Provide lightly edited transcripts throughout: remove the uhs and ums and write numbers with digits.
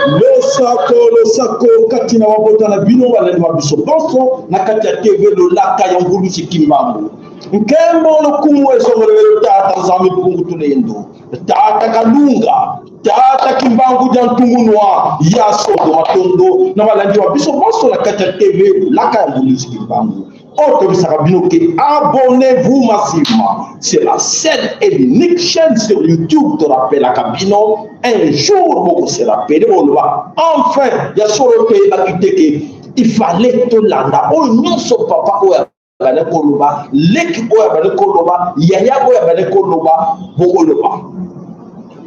Losako, losako kati na mabota na bino balandi ba biso bonso na kati ya TV Lolaka ya Mvuluzi Kimbangu. Nkembo lokumu ezongolewelo tata Nzambe mpungu tulendo tata Kalunga tata Kimbangu dia ntungunwa ya sodo matondo na balandi ba biso bonso na kati ya TV Lolaka ya Mvuluzi Kimbangu. Oyo toyebisaka bino ke abonnez-vous massivement, c'est la seule et l'unique chaîne sur YouTube. Torapelaka bino, un jour bokose rappeler, boloba enfin ya solo toyebaki te ke il fallait tolanda oyo nyonso papa oyo abandi koloba, leki oyo abandi koloba, yaya oyo abandi koloba. Bokoloba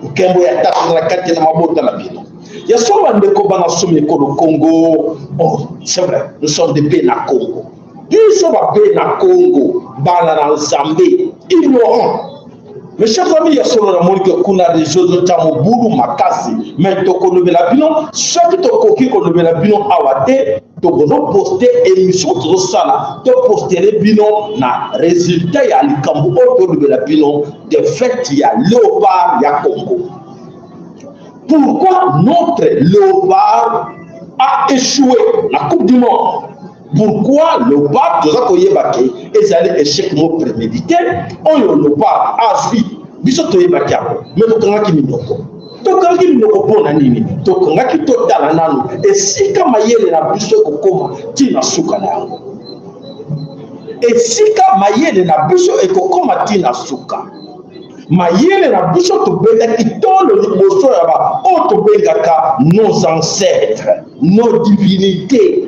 nkembo ya tata na kati na mabota na bino. Ya solo bandeko bana somi ekolo Congo, oh, c'est vrai, nous sommes des bena Congo, biso babena Congo, bana na Nzambe ignorant. Mes chers amis, ya solo namoni ke kuna réseau ezotya mobulu makasi, mais tokolobela bino soki tokoki kolobela bino awa te. Tokozoposte émission tozosala, topostele bino na résultat ya likambo oyo tolobela bino, défaite ya Léopard ya Congo. Pourquoi notre Léopard a échoué la Coupe du monde? Pourquoi Léopard? Toza koyeba ke ezali échec mo prémédité oyo Léopard azwi. Biso toyebaki yango, me tokangaki minoko. Tokangaki minoko mpo na nini? Tokangaki totala nanu esika mayele na biso ekokoma ntina suka na yango, esika mayele na biso ekokoma ntina suka mayele na biso. Tobetaki tolo liboso ya ba oyo tobengaka nos ancêtres, nos divinités.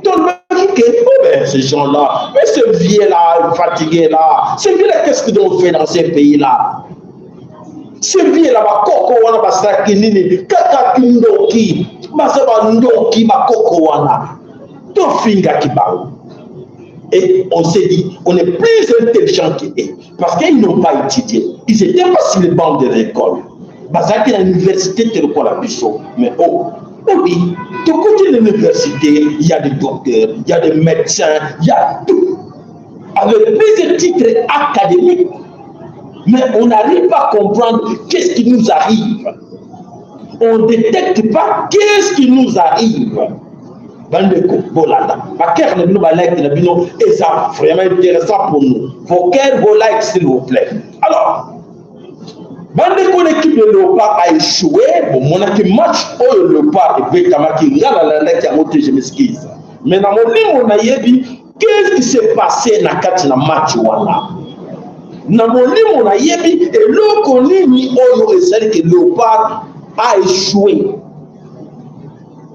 Tolobaki ke oh ben, ces gens-là, mais ce vieux là fatigué là, ce vieux là, qu'est-ce qu'ils ont fait dans ces pays là ce vieux là bakoko wana basalaki nini? Kaka kindoki, baza bandoki bakoko wana. Tofingaki bango et on s'est dit, on est plus intelligent qu'eux parce qu'ils n'ont pas étudié, ils étaient pas sur les bancs de l'école, bazalaki na université te lokola biso. Mais oh oui, tokoti na université, il y a des docteurs, il y a des médecins, il y a tout avec plus de titres académiques, mais on n'arrive pas à comprendre qu'est-ce qui nous arrive. On ne détecte pas qu'est-ce qui nous arrive. Bandeko bolanda, bacœur na bino, balike na bino eza vraiment intéressant pour nous. Vos cœurs, vos likes, s'il vous plaît. Alors bandeko, l'équipe de Léopard a échoué. Bomonaki match oyo Léopard ebetamaki. Nga nalandaki yango te, je m'excuse, mais na molimo nayebi qu'est-ce qui s'est passé na kati na match wana. Na molimo nayebi eloko nini oyo ezali ke Léopard a échoué.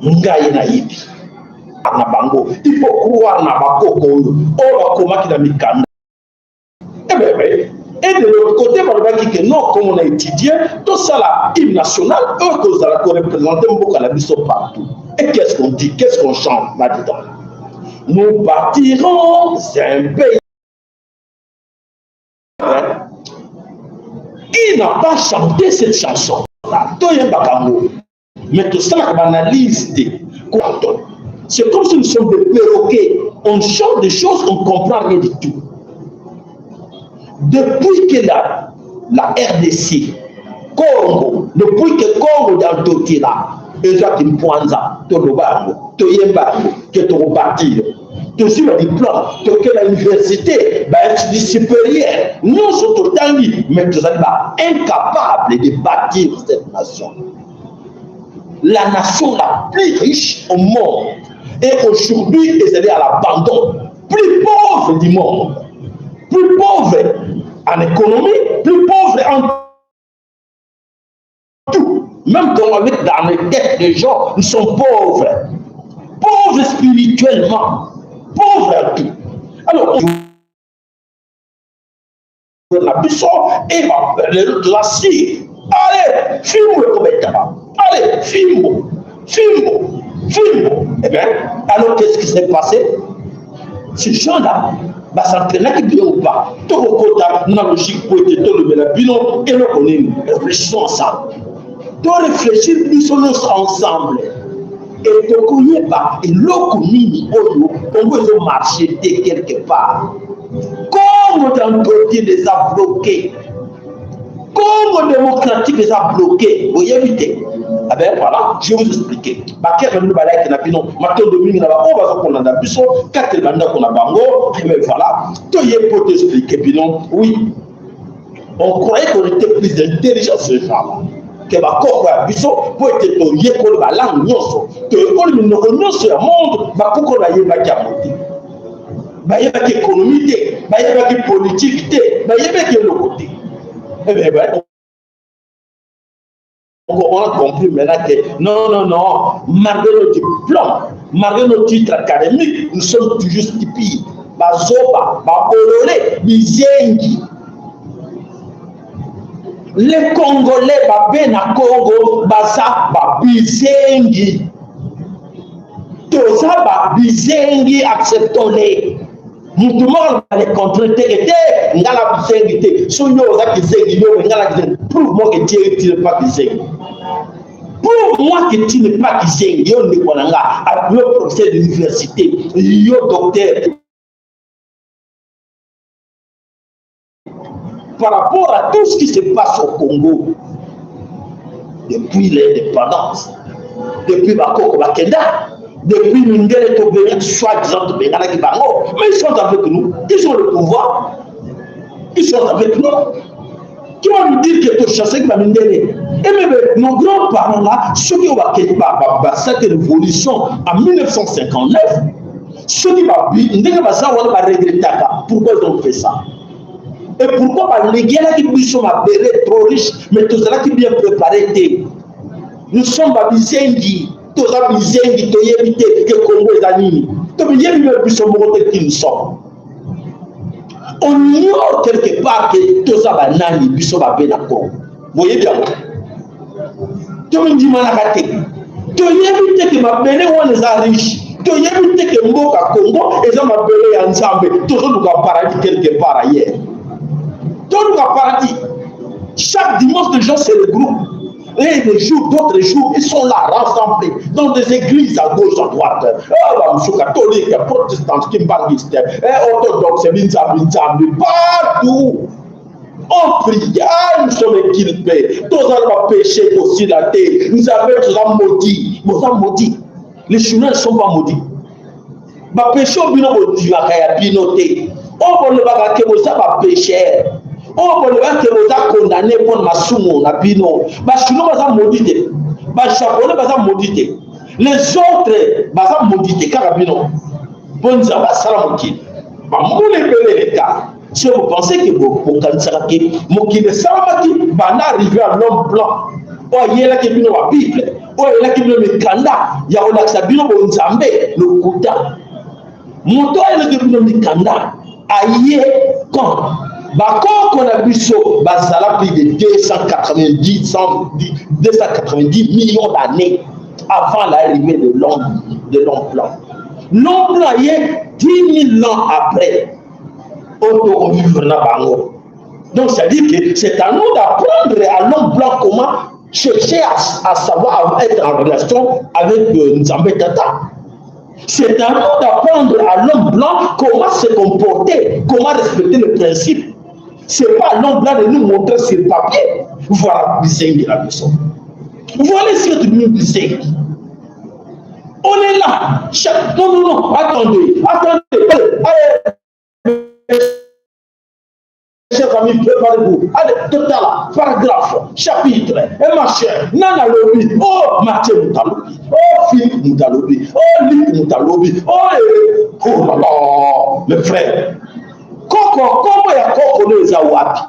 Ngai nayebi na bango, il faut croire na bakoko oyo oyo bakomaki na mikanda. Ebebe, et de l'autre côté balobaki ke non, comme on a étudié, tosala hymne national oyo kozala koreprésente mboka na biso partout. Et qu'est-ce qu'on dit? Qu'est-ce qu'on chante là-dedans? Nous bâtirons un pays. Qui n'a pas chanté cette chanson là? Toyembaka yango, mais tosalaka baanalyse te. C'est comme si nous sommes des perroquets, on chante des choses, on ne comprend rien du tout. Depuis que la RDC Congo, depuis que Congo Diantotila ezwaki mpwanza, toloba yango, toyemba yango ke tokobâtir, tozwi badiplôme, toke na université, baétude supérieure nyonso totangi, mais tozali ba incapable de bâtir cette nation, la nation la plus riche au monde. Et aujourd'hui ezali à l'abandon, plus pauvre du monde, plus pauvre en économie, plus pauvre en tout. Même dans, avec, dans les têtes des gens, nous sommes pauvres. Pauvres spirituellement. Pauvres à tout. Alors, na biso e lasi allez, fimbo ekobetama, allez, fimbo, fimbo, fimbo. Eh bien, alors, qu'est-ce qui s'est passé? Ces gens-là bas'entraînaki bien ou pas? Tokokota na logique po ete tolobela bino eloko nini. Réfléchissons ensemble, toréfléchir biso nyonso ensemble e tokoyeba eloko nini oyo Kongo ezomarche te quelque part. Congo d'entretien eza bloqué, Congo démocratique eza bloqué, boyebi te. Ah ben voilà, je vais vous expliquer. Bakere bino, balike na bino, matondo mingi na baoyo baza kolanda biso kati na bandako na bango. Eh ben voilà, toye po toexpliquer bino. Oui, on croyait qu'on était plus intelligent, ce genre-là, ke bakoko ya biso, po ete toyekoli balangue nyonso, toyekoli minoko nyonso ya monde. Bakoko bayebaki yango te, bayebaki économie te, bayebaki politique te, bayebaki eloko te. Eh ben, on a compris maintenant que non, non, non, malgré nos diplômes, malgré nos titres académiques, nous sommes toujours stupides. Bazoba, babolole, bizengi. Les Congolais, babe na Congo, baza babizengi. Toza babizengi, acceptons-les. Mutu moko aloba le contraire te, te, nga na bizengi te. So yo oza kizengi, yo nga na kizengi, prouve moi que tu n'es pas kizengi. Prouve moi que tu n'es pas kizengi. Yo ndeko na nga, yo professeur d'université, yo docteur, par rapport à tout ce qui se passe au Congo depuis l'indépendance, depuis bakoko bakenda, depuis mindele tobenga, soi-disant tobenganaki bango, mais ils sont avec nous, ils ont le pouvoir, ils sont avec nous. Qui va nous dire que tochassaki bamindele? Et même nos grands-parents là, soki oyo bakei basaki révolution en 1959, soki ndenge baza wana, baregrettaka pourquoi ils ont fait ça et pourquoi balegelaki biso mabele trop riche, mais tozalaki bien préparé te. Nous sommes babizengi, toza bizengi, toyebi te ke Congo eza nini, toyebi me biso moko te qui nous sommes. On ignore quelque part ke toza banani, biso babe na Congo. Boyebi yango, tomindimanaka te, toyebi te ke mabele wana eza riche, toyebi te ke mboka Congo eza mabele ya Nzambe. Tozoluka paradis quelque part ailleurs, toluka paradis. Chaque dimanche, les gens se regroupent et les jours, d'autres jours, ils sont là, rassemblés dans des églises à gauche, à droite. Ah, bah, catholique, protestant, kimbanguiste, orthodoxe, binzambi, nzambi, partout. On prie, ah, nous sommes inculpés. Tous avons péché aussi la terre. Nous avons tous maudits. Nous sommes maudits. Les Chinois ne sont pas maudits. Bapéché bino bondimaka ya bino te, oyo bolobaka ke boza bapécheurs, oyo bolobaka ke boza condamné mpona masumu na bino. Bachinois baza maudit te, bajaponais baza maudit te, les autres baza maudit te, kaka bino. Mpo Nzambe asala mokili bamona ebele leta. Si vous pensez que bokanisaka ke mokili esalamaki banda arrivé à l'homme blanc oyo ayelaki bino babible, oyo ayelaki bino mikanda ya kolakisa bino bonzambe, lokuta. Moto ayelaki bino mikanda aye quand bakoko na biso bazala plus de 290, 290 millions d'années avant l'arrivée de l'homme blanc. L'homme blanc ye 10 000 ans après oyo tokovivre na bango. Donc c'est à dire que c'est à nous d'apprendre à l'homme blanc comment chercher à savoir à être en relation avec Nzambe Tata. C'est à nous d'apprendre à l'homme blanc comment se comporter, comment respecter le principe. C'est pas à l'homme blanc de nous montrer sur papier. Voilà bizengi na biso. Voilà ce que tu nous disais. On est là. Chaque... Non, non, non. Attendez. Attendez. Allez. Chers amis, préparez-vous. Allez, total, paragraphe, chapitre, et machin. Nana lobi. Oh, Mathieu moto alobi. Oh, Philippe moto alobi. Oh, Luc moto alobi. Oh, eh. Oh là là, mes frères. Koko, kombo ya koko no eza wapi?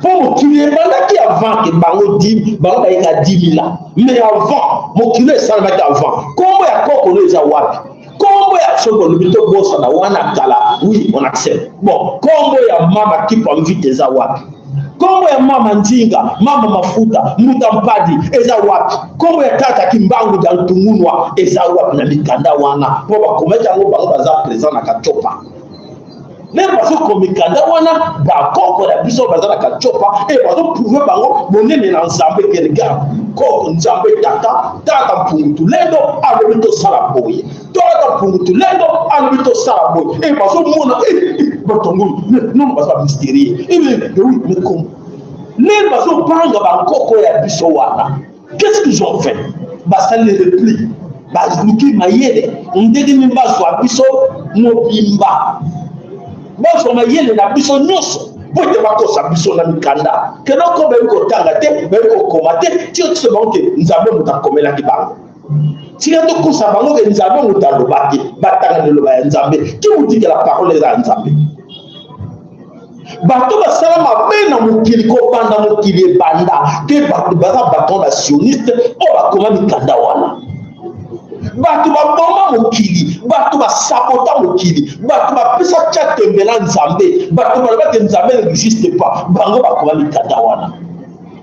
Mpo mokili ebandaki avant ke bango di bango bayeka 10 000 ans, mais avant mokili esalamaki, avant nkombo ya koko no eza wapi? Nkombo ya, soki olobi tobosana wana kala, oui, on accepte. Bon, nkombo ya mama Kipa Mvita eza wapi? Nkombo ya mama Nzinga, mama Mafuta, Mbuta Mpadi eza wapi? Nkombo ya tata Kimbangu dia Ntungunwa eza wapi na mikanda wana? Mpo bakomaki yango, bango baza présent na Katiopa. Me bazokoma mikanda wana, bakoko na biso baza na Katiopa e bazoprouve bango bonene na Nzambe ke regarde, koko Nzambe tata, tata Mpungu Tulendo alobi tosala boye, tata Mpungu Tulendo alobi tosala boye. E bazomona bato yango nono baza bamystérie. Oui, mais comment lelo bazobanga bankoko ya biso wana? Qu'est-ce qu'ils ont fait? Basali repli, baluki mayele ndenge nini bazwa biso mobimba, bazwa mayele na biso nyonso mpo ete bakosa biso na mikanda keloko bayebi kotanga te, bayebi kokoma te. Tika tosa bango ke Nzambe moto akomelaki bango. Tika tokosa bango ke Nzambe moto alobaki. Batanga liloba ya Nzambe. Qui vous dit que la parole eza ya Nzambe? Bato basala mabe na mokili kobanda mokili ebanda te, bato baza bato basioniste oyo bakoma mikanda wana. Bato baboma mokili, bato basabota mokili, bato bapesa tya tembe na Nzambe, bato balobaki Nzambe n'existe pas, bango bakoma mikanda wana.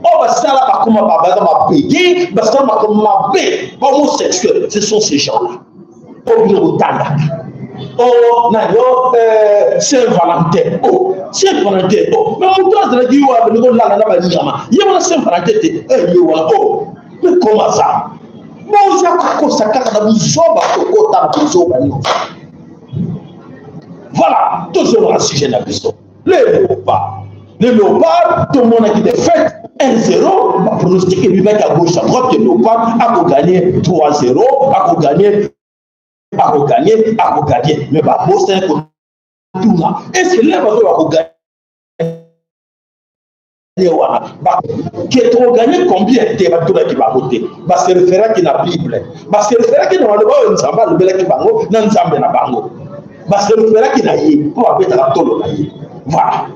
Oyo basala, bakoma baza bapede, basala makambo mabe, homosexuel. Ce sont ces gens là oyo bino botangaka. Oh, nani o Saint Valentin? Oh, Saint Valentin. Oh, mais moto azalaki yo abandi kolala na banyama, ye wana Saint Valentin te. Ye wana. Oh, mais comment ça? Boza kokosa kaka na buzoba, tokota na buzoba nyonso. Voilà, tozonga na sujet na biso, le léopard. Le Léopard, tomonaki défaite 1-0. Bapronostic ebimaki à gauche, à droite ke Léopard akoganye 3-0, akoganye, akoganye, akoganye. Mais babosani kotuna: est ce que lelo bazo bakoganye wana ke tokoganye combien? Te, batunaki bango te. Base référaki na Bible, base référaki na maloba oyo Nzambe alobelaki bango na Nzambe na bango. Base référaki na ye mpo babetaka tolo na ye. Voilà,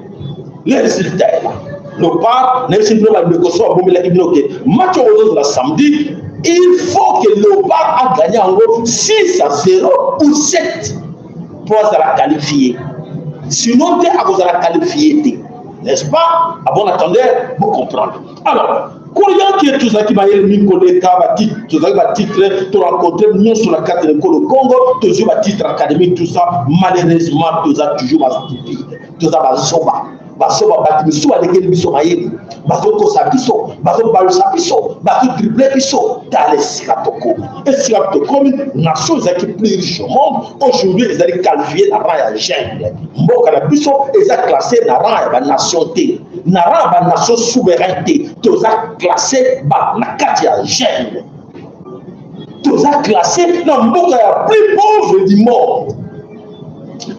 le résultat est là. Léopard, nayebisi bino bandeko, so abomelaki bino ke match oyo ozozala samedi, il faut que Léopard aganye yango 6 à 0 ou 7 mpo azala qualifié. Sinon te, akozala qualifié te, n'est-ce pas? À bon entendeur, vous comprendre. Alors, croyant ke tozalaki mayele mingi koleka, tozalaki batitre, torencontre nyonso na kati ya ekolo Congo, tozwi batitre académique, tout ça, malheureusement toza toujours bastupide, toza bazoba, bazoba. Bato misusu balekeli biso mayele, bazokosa biso, bazobalusa biso, bazodrible biso. Tala esika tokomi, esika tokomi. Nation ezalaki plus riche au monde, aujourd'hui ezali qualifié na rang ya jungle. Mboka na biso eza classé na rang ya banation te, na rang ya banation souverain te. Toza classé ba na kati ya jungle, toza classé na mboka ya plus pauvre du monde.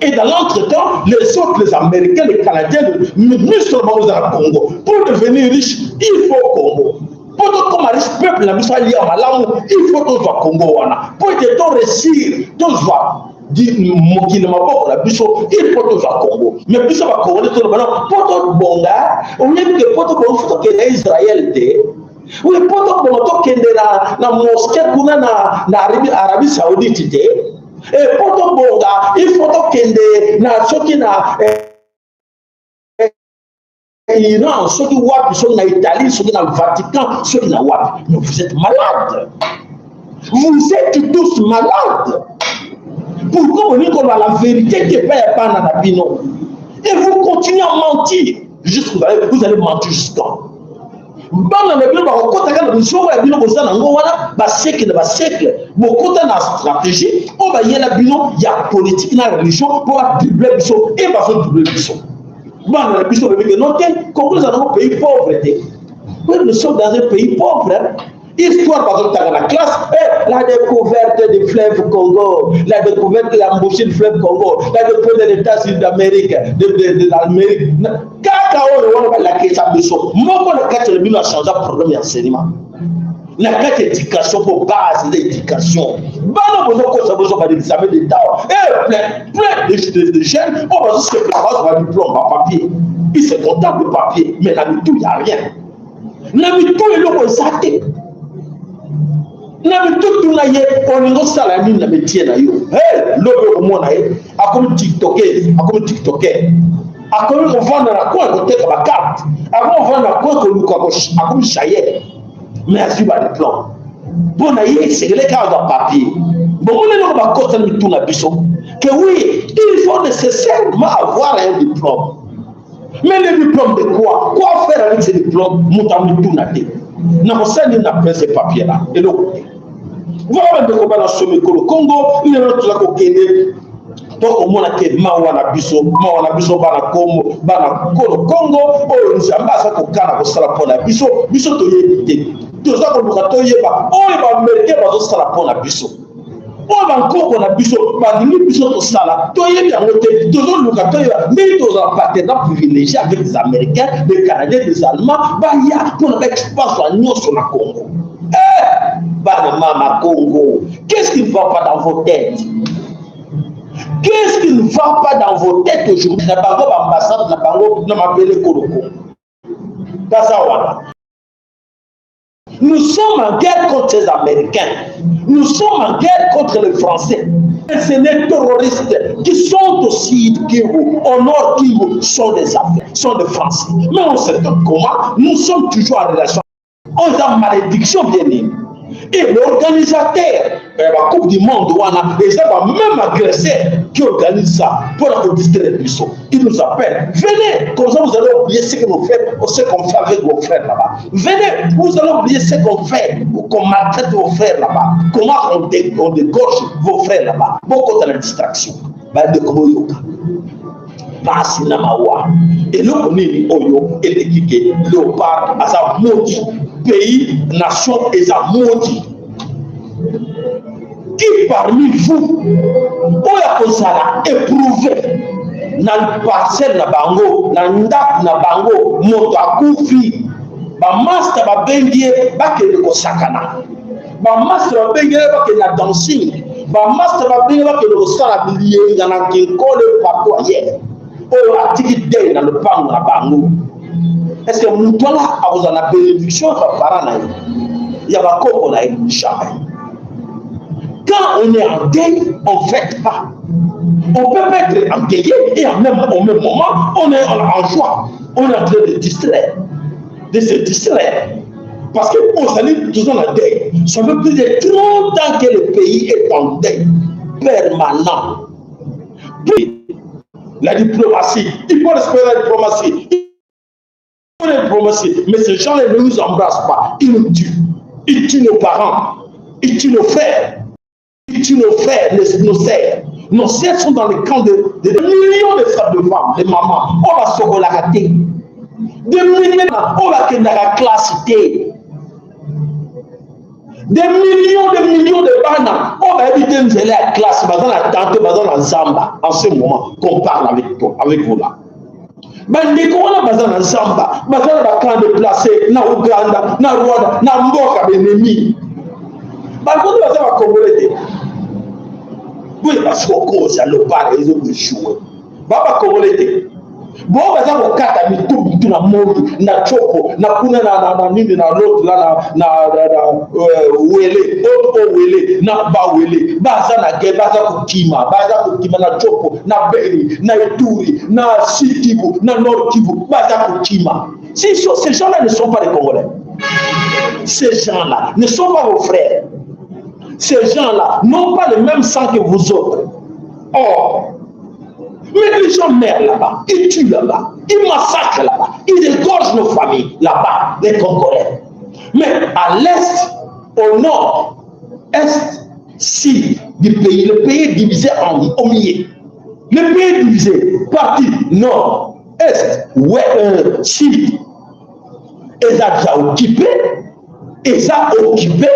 Et dans l'entretemps, les autres, les Américains, les Canadiens, ministre na Congo, pour devenir riche, il faut Congo. Po tokóma riche, peuple na biso alia malamu, il faut tozwa Congo wana. Po ete toréussir, tozwa mokili maboko na biso, il faut tozwa Congo. Mais biso bacongolais toloba: non, po tobonga, oyebi ke po tobonga, faut tokende Israël te. Oui, po tobonga, tokende na mosquée kuna na Arabie Saoudite te. E po tobonga, il faut tokende na soki na Iran, soki wapi, soki na Italie, soki na Vatican, soki na wapi. Mais vous êtes malade, vous êtes tous malades. Pourquoi bolingi koloba la vérité te epai ya bana na bino? Et vous continuez à mentir jusque vous allez mentir jusqu'à bana na bino bakokɔta kaka na bizongo ya bino. Boza nango wana basiècle na basiècle. Bokɔta na stratégie oyo bayela bino ya politique na religion mpo badrible biso. E bazodrible biso, bana na biso babike no te. Congo eza nango pays pauvre te. Oui, nous sommes dans un pays pauvre, hein? Histoire bazotanga na classe, eh, la découverte du fleuve Congo, la découverte de l'embouchure du fleuve Congo, la découverte de l'États-Unis d'Amérique, de l'Amérique. Kaka oyo wana balakisa biso. Moko na kati na bino achange problème ya enseignement na kati ya éducation, mpo base eza éducation. Bana bozokosa, bozwa baexamen d'état, eh, plein plein de jeunes oyo bazosepela bazwa badiplôme, bapapier. Il se contente de papier, mais na mitu ya rien. Na mitu eloko eza te. Na mitu tuna ye olingi osala nini na métier na yo. Hey, lobi okomona ye akomi tiktoker, akomi tiktoker. Akomi kovanda na coin koteka ba carte, akomi kovanda na coin koluka, akomi chayeur. Mais azwi ba diplôme. Mpo na ye esengeli kaka azwa papier. Bomoni eloko bakota na mitu na biso que oui, il faut nécessairement avoir un diplôme. Mais le diplôme de quoi? Quoi faire avec ce diplôme? Moto amituna te. Nakosala nini na pese papier là? Eloko te. Voilà bandeko bana somi ekolo Congo, lelo toza kokende tokomona ke mawa na biso, mawa na biso bana Kongo, bana kolo Kongo, oyo Nzambe aza kokana kosala mpo na biso, biso toyebi te. Toza koluka toyeba oyo ba-Américain bazosala mpo na biso, oyo bankoko na biso balingi biso tosala, toyebi yango te. Tozoluka toyeba ndenge tozala partenaire privilégié avec des Américains, des Canadiens, des Allemands, baya mpona baexpansion nyonso na Congo. Eh, bana mama Congo, qu'est-ce qui ne va pas dans vos têtes? Qu'est-ce qui ne va pas dans vos têtes aujourd'hui? Na bango baambassade na bango na mabele kolo Congo baza wana. Nous sommes en guerre contre ces Américains. Nous sommes en guerre contre les Français. Et ces terroristes qui sont au Sud Kivu, au Nord Kivu, sont des Africains, sont des Français. Mais on se demande comment nous sommes toujours en relation. On a malédiction bien nini. Et l'organisateur de la Coupe du Monde, wana, et ça va même agresseur qui organise ça pour la distraire biso. Il nous appelle. Venez, comme ça vous allez oublier ce que nous faisons, ce qu'on fait avec vos frères là-bas. Venez, vous allez oublier ce qu'on fait, qu'on maltraite vos frères là-bas. Comment on dégorge vos frères là-bas. Beaucoup de la distraction. Bandeko boyoka. Pasi na mawa. Eloko nini oyo eleki ke léopard aza maudit, pays nation eza maudit? Qui parmi vous oyo akozala éprouvé na parcelle na bango, na ndako na bango, moto akufi, bamaster babengi ye bakende kosakana, bamaster babengi ye bakende na dancing, bamaster babengi ye bakende kosala biliyenga na kinkole partout ailleurs, oyo atiki deuil na lopango na bango, est ce que moto wana akozala na bénédiction ya baparent na ye, ya bakoko na ye? Jamais. Quand on est en deuil, on ne fête pas. On peut pas être endeuillé et au même moment, on est en joie. On est en train de distraire, de se distraire. Parce que on s'allie toujours en deuil. Ça fait plus de 30 ans que le pays est en deuil permanent. Puis, la diplomatie, il faut respecter la diplomatie. Il faut la diplomatie. Mais ces gens-là ne nous embrassent pas. Ils nous tuent. Ils tuent nos parents. Ils tuent nos frères. Ils tuent nos frères, nos sœurs. Nos sœurs sont dans les camps de millions de femmes, de femmes, de mamans. On va se la rater. Des millions, on va la classe T. Des millions, de millions de bana. On va éviter nzela ya classe, baza na tente, baza na zamba. En ce moment qu'on parle avec toi, avec vous là. Bandeko wana baza na zamba, baza na bacamp déplacé na Uganda, na Rwanda, na mboka benemi. Bango baza bacongolais te. Boye basikokoza lopala ezokojoue ba bacongolais te. Bo baza kokata mitu butu na moi na Tshopo na kuna na nini na l'autre là na Wele autre o Wele na Bawele, baza na guerre, baza kokima, baza kokima na Tshopo, na Beni, na Ituri, na Sud Kivu, na Nord Kivu, baza kokima. Si ces gens-là ne sont pas des Congolais, ces gens-là ne sont pas vos frères, ces gens-là n'ont pas le même sang que vous autres. Or, mais les gens meurent là-bas, ils tuent là-bas, ils massacrent là-bas, ils égorgent nos familles là-bas, les Congolais. Mais à l'est, au nord, est, sud du pays, le pays est divisé au milieu. Le pays est divisé, partie nord, est, ouest, sud. Eza déjà occupé, eza occupé.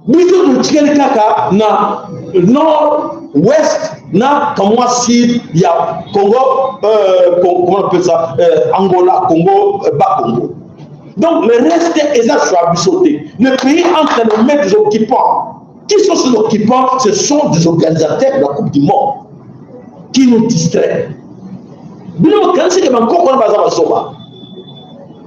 Biso totikali kaka na nord, ouest na kamwa sud ya Congo, comment on appelle ça, Angola, Congo, Bas-Congo. Donc le reste eza choix biso te. Le pays entre les mains des occupants. Qui sont ces occupants? Ce sont des organisateurs de la Coupe du Monde qui nous distraient. Bino bokanisi ke bankoko wana baza bazoba?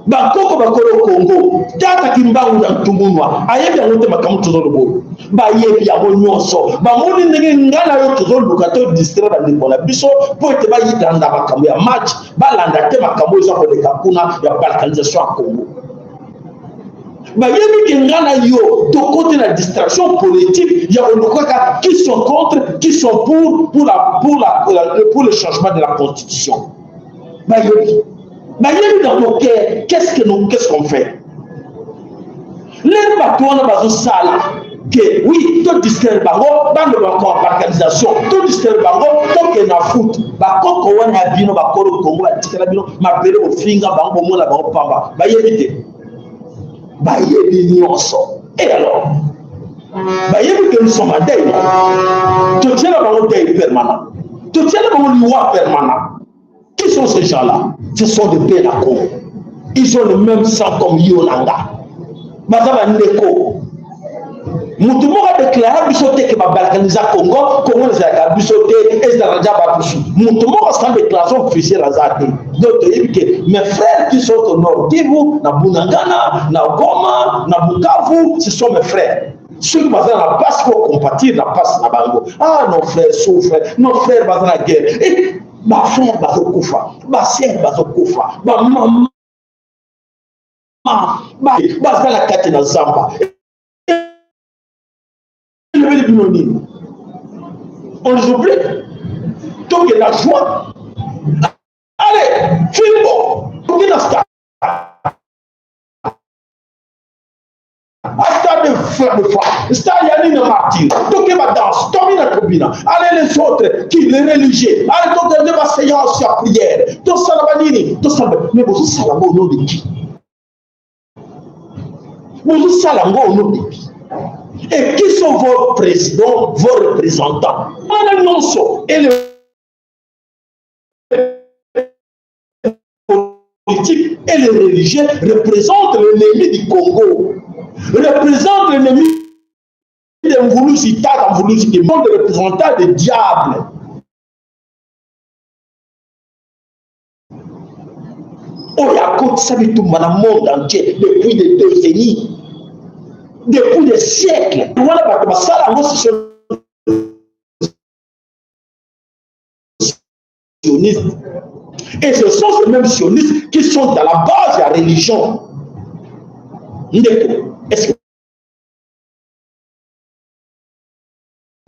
Bakoko bakolo Kongo, tata Kimbangu ya Ntungunwa ayebi yango te. Makambo tozoloba oyo, bayebi yango nyonso. Bamoni ndenge ngai na yo tozoluka to distraire bandeko na biso mpo ete bayilanda makambo ya match, balanda te makambo eza koleka kuna ya balkanisation ya Congo. Bayebi ke ngai na yo tokoti na distraction politique ya kolukaka qui sont contre, qui sont pour le changement de la constitution. Bayebi, bayebi dans nos cœurs qu'est-ce qu'on fait. Lelo bato wana bazosala ke oui, to distraire bango, baloba ko balkanisation, to distraire bango, tokende na foot. Bakoko wana ya bino, bakolo Kongo, batikala bino mabele, bofinga bango, bomona bango pamba. Bayebi te? Bayebi nyonso. Et alors, bayebi ke nous sommes en deuil. Totiela bango deuil permanent, totiela bango liwa permanent. Qui sont ces gens-là? Ce sont des Bena Congo. Ils ont le même sang comme yo na nga. Baza bandeko. Moto moko adeklara biso te ke babalkaniza Congo. Congo ezalaka biso te, ezalaka ja bato mosusu. Moto moko asala déclaration officielle aza te. Donc toyebi ke mes frères qui sont au Nord Kivu, na Bunagana, na Goma, na Bukavu, ce sont mes frères. Soki baza na mpasi, ko compatir na mpasi na bango. Ah, nos frères souffrent, nos frères baza na guerre et bafrère bazokufa, basœur bazokufa, bamama baza na kati na zamba. Elobeli bino nini? On les oublie. Tokende na joie, allez, fimbo, tokende na stade, stade de foi, stade ya nini, martyr, toke badanse, tobina, tobina. Allez, les autres qui, les religieux, allez, tokende baséance ya prière, tosala banini, tosala. Mais bozosala ngo au nom de qui? Bozosala ngo au nom de qui? Et qui sont vos présidents, vos représentants wana nyonso? Et le politique et les religieux représentent l'ennemi du Congo, représentent l'ennemi de Mvuluzi Tata, Mvuluzi qui sont des représentants des diables. Oyo akotisa bitumba na monde entier depuis des décennies, depuis des siècles. Wana bato basala yango, ce sont sionistes. Et ce sont ces mêmes sionistes qui sont à la base de la religion. Ndeko, est-ce que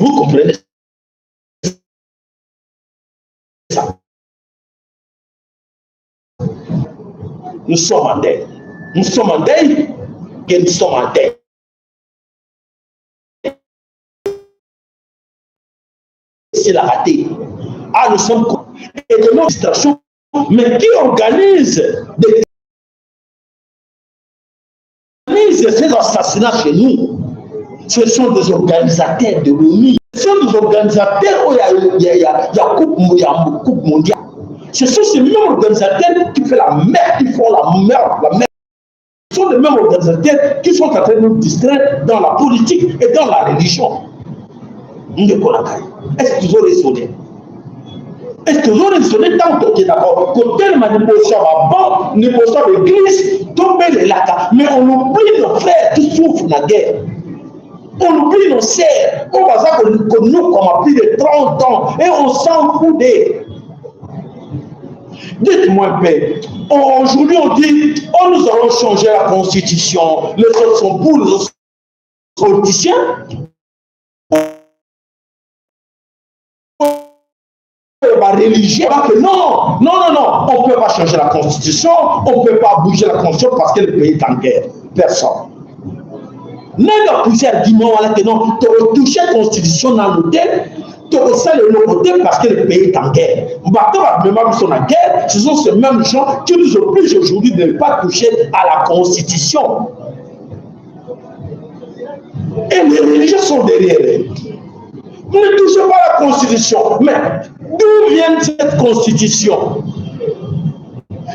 vous comprenez ça? Nous sommes en deuil. Nous sommes en deuil et nous sommes en deuil. C'est la raté. Ah, nous sommes et de nos distractions. Mais qui organise des ces assassinats chez nous? Ce sont des organisateurs de l'ONU. Ce sont des organisateurs où il y a coupe mondiale. Ce sont ces mêmes organisateurs qui font la merde, qui font la merde, la merde. Ce sont les mêmes organisateurs qui sont en train de nous distraire dans la politique et dans la religion. Ndeko na ngai, est-ce que toujours raisonner? Est-ce que toujours raisonner? Ntango tokendaka kotelema liboso ya baban, liboso ya baeglise, tobelelaka, mais on oublie nos frères qui souffrent na guerre, on oublie nos sœurs oyo baza konyokwama plus de 30 ans et on s'en fout de. Dites-moi un peu. Aujourd'hui, on dit, oh, nous allons changer la constitution. Les autres sont pour, les autres sont politiciens. Religieux, que non, non, non, non, on ne peut pas changer la constitution, on ne peut pas bouger la constitution parce que le pays est en guerre. Personne. Même poussé argument wana que non, toucher constitution dans l'hôtel, tokosala eloko te parce que le pays est en guerre. Bato bamema biso na guerre, ce sont ces mêmes gens qui nous obligent aujourd'hui de ne pas toucher à la constitution. Et les religieux sont derrière eux. Ne touchez pas la constitution. Mais d'où vient cette constitution?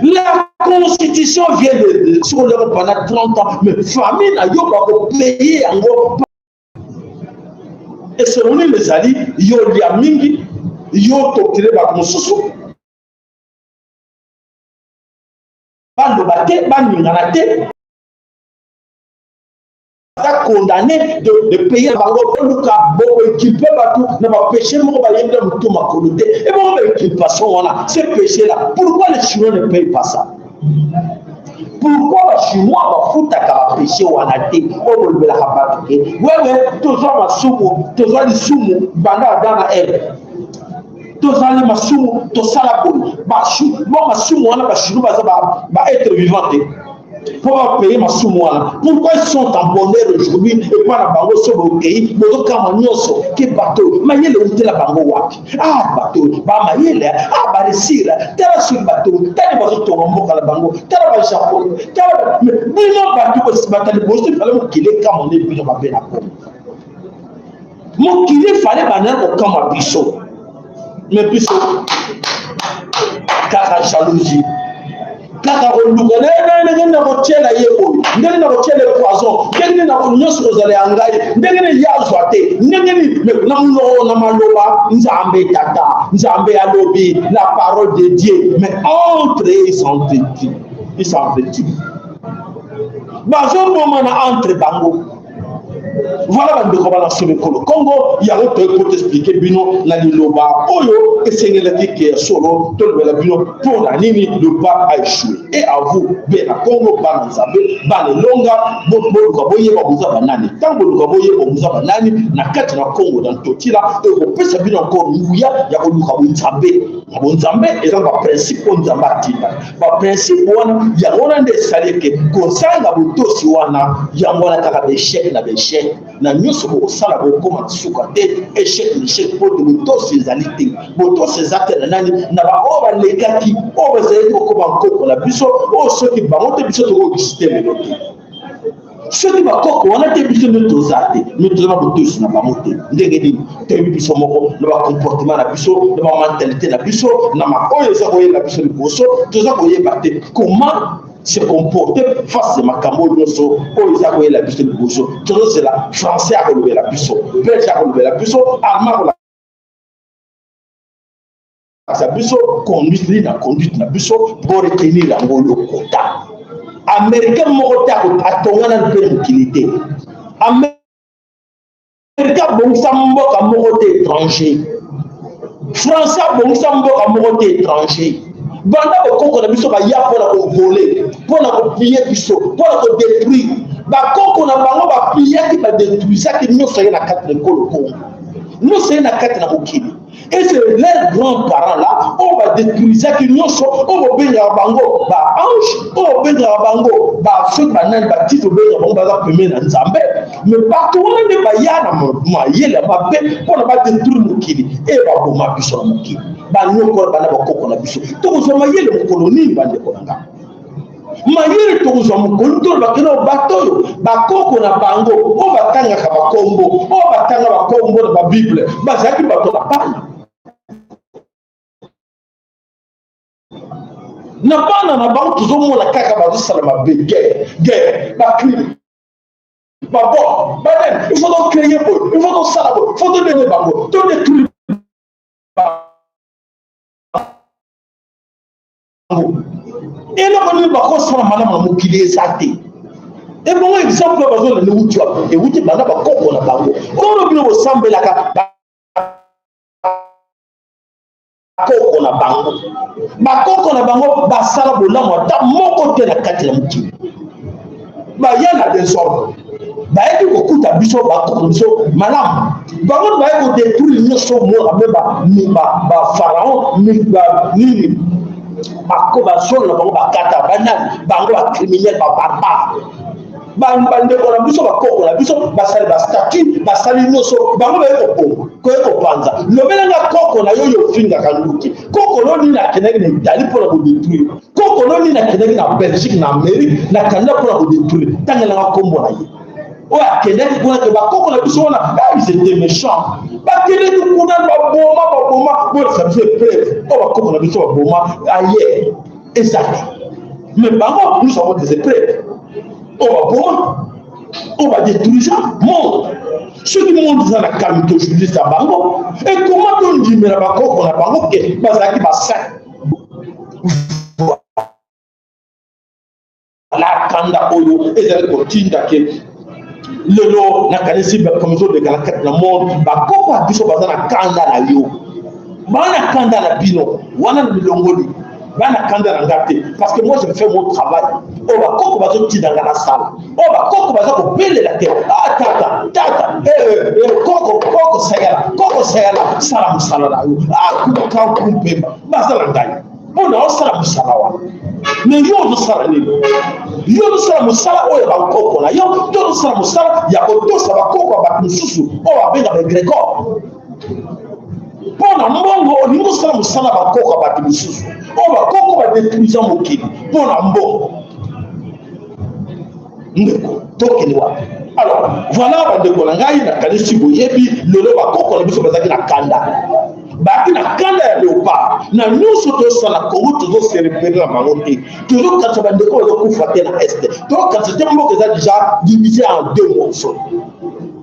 La constitution vient de sur l'Europe pendant 30 ans, mais famille na yo bakopaye yango. Eseloni nini ezali yo lia mingi, yo tokile bato mosusu? Baloba te, baningana te, baza condamné de payer bango. Boluka bokoekipe bato na bapéché moko bayebi na motu makolo te. Ebongo bainculpation wana, ce péché là, pourquoi les Chinois ne payent pas ça? Pourquoi Bachinois bafutaka bapéché wana te? Oyo bolobelaka bato ke wewe tozwa masumu, tozwa lisumu banda Adam na Eve, tozali masumu, tosala boye bo masumu wana. Bachinois baza baêtre vivant te mpo bapaye masumu wana. Pourquoi ils sont en bonheur aujourd'hui? Epa na bango so bokei, bozokama nyonso ke bato mayele eutela bango wapi? Ah, bato bamayele, ah, baréussir. Tala soki bato tani bazotonga mboka na bango, tala Bajapon, tala bino bato bata liboso. Efale mokili ekama nde bino mabe na Kongo. Mokili efale bandana kokama biso, mais biso kaka jalousie, kaka koluka ndenge na kotiela ye oyo, ndenge na kotiela ye poison, ndenge na nyonso kozala ya ngai, ndenge nini ye azwa te, ndenge nini na monoko na maloba Nzambe tata, Nzambe alobi, la parole de Dieu. Mais entre eux, ils s'entretuent, ils s'entretuent, bazobomana entre bango. Voilà, bandeko bana solo ekolo Congo, yango toyei po toexpliquer bino na liloba oyo esengelaki ke ya solo tolobela bino mpo na nini le pape a échoué. Et à vous, bena Congo, bana Nzambe, bana elonga, boluka boyeba boza banani. Ntango boluka boyeba boza banani na kati na Congo na Ntotila, ekopesa bino encore nguya ya koluka bonzambe. Na bonzambe eza na baprincipe oyo Nzambe atinda. Baprincipe wana, yango wana nde esali eke kozanga botosi wana, yango wana kaka baéchec na baéchec na nyonso bokosala, bokóma na suka te, échec na échec, mpo te botosi ezali te. Botosi eza te na nani? Na baoyo balekaki, oyo bazalaki kokóma nkoko na biso, oyo soki bango te, biso tokoexiste lelo te. Soki bakoko wana te, biso nde toza te. Me toza na botosi na bango te. Ndenge nini toyebi biso moko na bacomportement na biso, na bamentalité na biso, na maoyo eza koyela biso liboso? Toza koyeba te comment se comporter face ya makambo oyo nyonso oyo eza koyela biso liboso. Tozozela Français akolobela biso, Belge akolobela biso, Allemand akolakisa biso conduite nini na conduite na biso. Boretenir yango, lokota Américain moko te atonga nanu mpe mokili te. Américain abongisa mboka moko te étranger, Français abongisa mboka moko te étranger. Banda bakoko na biso baya mpona kovoler, mpona kopiller biso, mpona kodétruire, bakoko na bango bapillaki, badétruisaki nyonso ye na kati na ekolo Kongo, nyonso ye na kati na mokili. Et c'est leurs grands-parents là oyo badétruisaki nyonso, oyo bobengaka bango baange, oyo bobengaka bango basoki banani, batite bobengaka bango baza pembeni na Nzambe. Mais bato wana nde baya na mayele ya mabe mpona badétruire mokili e baboma biso na mokili, banyokola bana bakoko na biso. Tokozwa mayele mokolo nini, bandeko na ngai? Mayele tokozwa mokolo tolobaki na bato oyo bakoko na bango oyo batangaka bakombo, oyo batanga bakombo na babible, bazalaki bato na bana na bana na bango. Tozomona kaka bazosala mabe, guerre, guerre, bacrime, babon banani. Il faut tocréer boye, il faut tosala boye, il faut todene bango, todétruire bango. Eloko nini bakosala malamu na mokili eza te. Ebongo exemple oyo bazolanda ewuti wapi? Ewuti banda bakoko na bango oyo bino bosambelaka. Bakoko na bango, bakoko na bango basala bolamu ata moko te na kati na mokili. Baya na désordre, bayaki kokuta biso bakoko na biso malamu. Bango baye kodétruire nyonso. Mona me bapharaon nini, bazolo na bango bakata banani, bango bacriminel, babarbare. Bandeko na biso, bakoko na biso basali bastatue, basali nyonso. Bango baye koboma, koye kopanza. Lobelanga koko na yo oyo ofingaka nduki. Koko no nini akendaki na Italie mpona kodétruire? Koko no nini akendaki na Belgique, na Amérique, na Canada mpona kodétruire? Ntangelanga nkombo na ye oyo akendaki kuna ke bakoko na biso wana, ils étaient méchants, bakendaki kuna, baboma, baboma. Bolakisa biso épreuve oyo bakoko na biso baboma aye eza te. Mais bango, nous avons des épreuves oyo baboma, oyo badétruisa monde. Soki monde eza na calme aujourd'hui, eza bango. Ekoma tondimela bakoko na bango ke bazalaki basaint. La kanda oyo ezali kotinda ke lelo nakanisi bakomi ezoleka na kati na monde, bakoko ya biso baza na kanda na yo, bana kanda na bino wana na milongoli, bana kanda na nga te, parce que moi je fais mon travail oyo bakoko bazotinda nga nasala, oyo bakoko baza kobelela te. Ah, tata, tata, eh, eh, koko, koko sayala, koko sayala, sala mosala na yo. Ah, kuka mpemba baza na ngai mpo na osala mosala wana. Me yo ozosala nini? Yo ozosala mosala oyo ya bankoko na yo, to ozosala mosala ya kotosa bakoko ya bato mosusu oyo babenga baegregore mpo na mbongo? Olingi osala mosala ya bakoko ya bato mosusu oyo bakoko badetruisa mokili mpo na mbongo. Ndeko, tokende wapi? Alors voilà, bandeko na ngai, nakanisi boyebi lelo bakoko na biso bazalaki na kanda, bayaki na kanda ya léopard na nyonso tozosala. Kongo tozose repérer na bango te, tozokanisa bandeko bazokufa te na Est, tozokanisa te mboka eza déjà divisé en deux morceaux,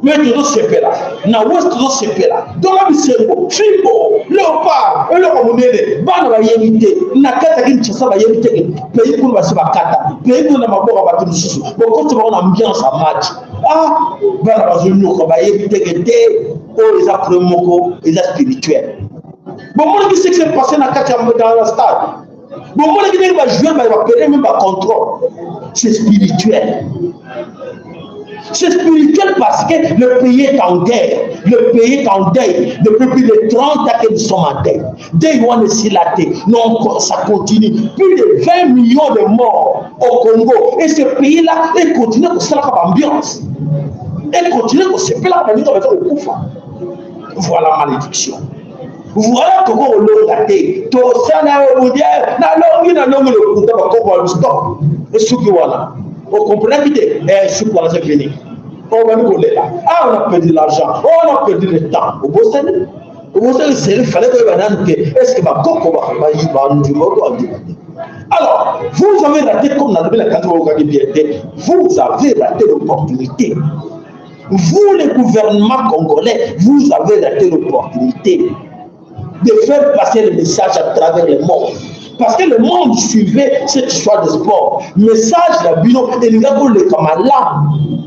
mais tozosepela na ouest, tozosepela tonga bisengo, fimbo léopard, eloko monene. Bana bayebi te na kati ya Kinshasa, bayebi te pays kuna basi bakata pays kuna na maboko ya bato mosusu. Bokoti bango na ambiance ya match. Ah, bana bazonyoka, bayebi teke te oyo eza problème moko eza spirituel. Bomonaki ce qui s'est passé na kati ya dans la stade, bomonaki ndenge bajoueur bapere même bacontrôle. C'est spirituel. C'est spirituel parce que le pays est en guerre. Le pays est en deuil. Depuis plus de 30 ans que nous sommes en deuil. Deuil wana esila te. Non, ça continue. Plus de 20 millions de morts au Congo. Et ce pays-là est continue kosalaka baambiance. Et continue kosepelaka baninga baza kokufa. Voilà malédiction. Voilà tokolonga te. Tosala yo budie, nalongi, nalongi lokuta, bakoko stop. Esuki wana. Okomprenaki te, esuki wana, c'est fini. Obandi kolela: ah, on a perdu l'argent, on a perdu le temps. Obosani, obosani seri fallait koyeba nanu te est ce que bakoko bandima to bandima te. Alors vous avez raté, comme nalobi na kanzi, bakokaki bien te. Vous avez raté l'opportunité. Vous, le gouvernement congolais, vous avez raté l'opportunité de faire passer le message à travers le monde, parce que le monde suivait cette histoire de sport. Message na bino elinga koleka malamu.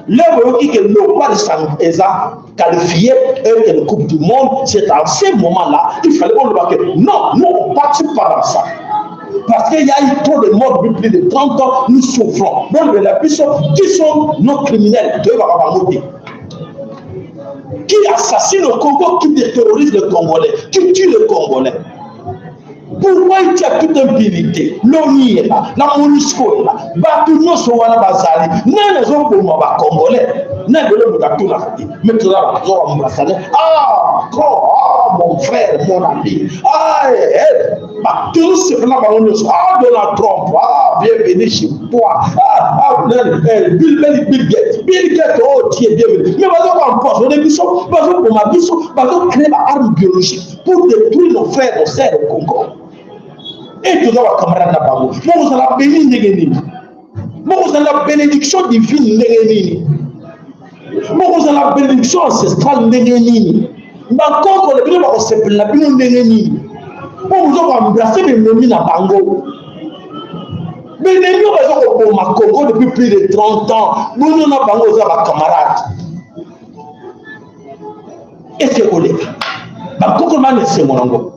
Lelo boyoki ke Léopard eza qualifié et que Coupe du monde, c'est en ce moment-là il fallait koloba que non, nous on participe pas dans ça, parce qu'il y a eu trop de morts depuis plus de 30 ans, nous souffrons. Bon, la biso, qui sont nos criminels, toyebaka bango te, qui assassine le Congo, qui terrorise le Congolais, qui tue le Congolais. Pourquoi il tient toute impunité? L'ONU est là, la MONUSCO est là, bato nyonso wana bazali. Nani azoboma bacongolais? Nani lelo moto atunaka te? Mais toza bazoembrasser: ah, ah, mon frère, mon ami. Ah, eh, eh. Tozosepela bango nyonso. Ah, Donald Trump, ah, bienvenue chez toi. Ah, ah, eh, Bill, Bill, Bill Gates, Bill Gates, oh, tu es bienvenu. Mais bazokoempoisonner biso, bazoboma biso, bazocréer baarme biologique pour détruire nos frères, nos sœurs au Congo. Et toza bacamarade na bango. Bokozala béni ndenge nini? Bokozala bénédiction divine ndenge nini? Bokozala bénédiction ancestrale ndenge nini? Bakoko na bino bakosepela na bino ndenge nini mpo boza koembrasser benemi na bango, benemi oyo baza koboma Congo depuis plus de 30 ans? Bino na bango oza bacamarade. Ese koleka bakoko bana esengo nango.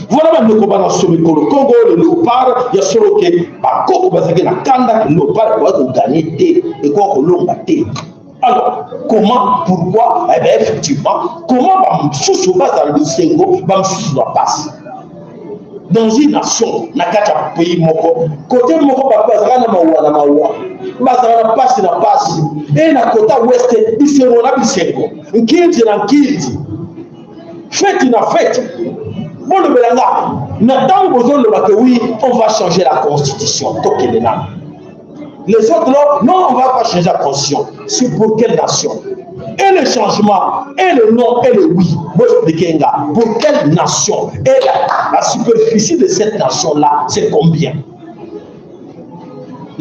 Voilà, bandeko bana, so mikolo Congo, le Léopard ya solo ke bakoko bazalaki na kanda ke Léopard ekoki kogagner te, ekoki kolonga te. Alors comment, pourquoi? Eh bien, effectivement, comment bamosusu bazala bisengo, bamosusu na pasi dans une nation, na kati ya pays moko? Kote moko bato bazalaka na mawa na mawa, bazalaka na pasi na pasi, e na kota ouest bisengo na bisengo, nkinzi na nkinzi, feti na feti. Bolobela nga na ntango bozoloba ke oui, on va changer la constitution, tokende nano. Les autres là, non, on va pas changer la constitution. C'est pour quelle nation? Et le changement, et le non, et le oui. Moi, expliquer nga pour quelle nation? Et la superficie de cette nation-là, c'est combien?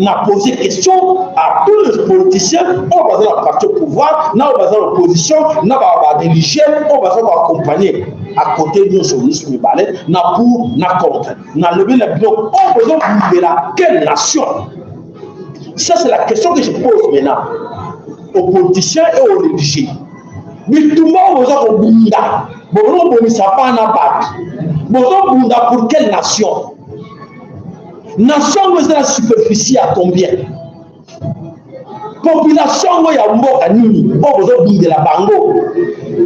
On a posé question à tous les politiciens, on va dans la parti au pouvoir, na on va dans l'opposition, na ba religieux, on va accompagner à côté nyonso nyonso mibale, na pour na contre. Nalobi na bino, oyo bozobundela, quelle nation? Ça, c'est la question que je pose maintenant aux politiciens et aux religieux. Bitumba oyo boza kobunda, bozobomisa bana bato, bozobunda pour quelle nation? Nation yango eza na superficie ya combien? Population yango ya mboka nini oyo bozobundela bango?